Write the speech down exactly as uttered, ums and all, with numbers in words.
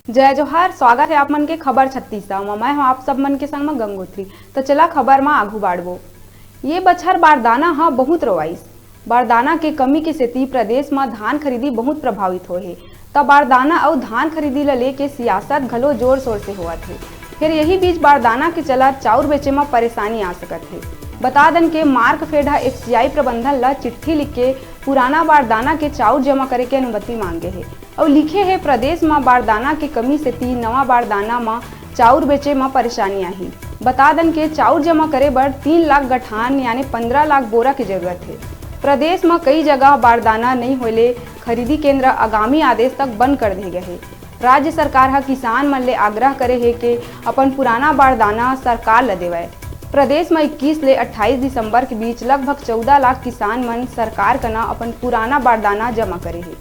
जय जोहार, स्वागत हे आप मन के खबर छत्तीसा म। मैं हूं आप सब मन के संग म गंगोत्री। त चला खबर म आगू बाढ़बो। ये बछर बारदाना ह बहुत रोवाइस। बारदाना के कमी के सेती प्रदेश म धान खरीदी बहुत प्रभावित होए हे। त बारदाना अउ धान खरीदी ल लेके सियासत घलो जोर शोर से होवत हे। फेर यही बीच बारदाना के चलत चाउर बेचे म परेशानी आ सकत हे। बता दन के मार्कफेड ह एफसीआई प्रबंधन ल चिट्ठी लिख के पुराना बारदाना के चाउर जमा करे के अनुमति मांगे हे। अउ लिखे हे, प्रदेश म बारदाना के कमी सेती नवा बारदाना म चाउर बेचे म परेशानी आही। बता दन के चाउर जमा करे बर तीन लाख गठान यानी पंद्रह लाख बोरा के जरूरत हे। प्रदेश म कई जगह बारदाना नइ होए ले खरीदी केंद्र आगामी आदेश तक बंद कर दे गए हे। राज्य सरकार ह किसान मन ले आग्रह करे हे के अपन पुराना बारदाना सरकार ल देवय। प्रदेश म इक्कीस ले अट्ठाईस दिसंबर के बीच लगभग चौदह लाख किसान मन सरकार कना अपन पुराना बारदाना जमा करे हे।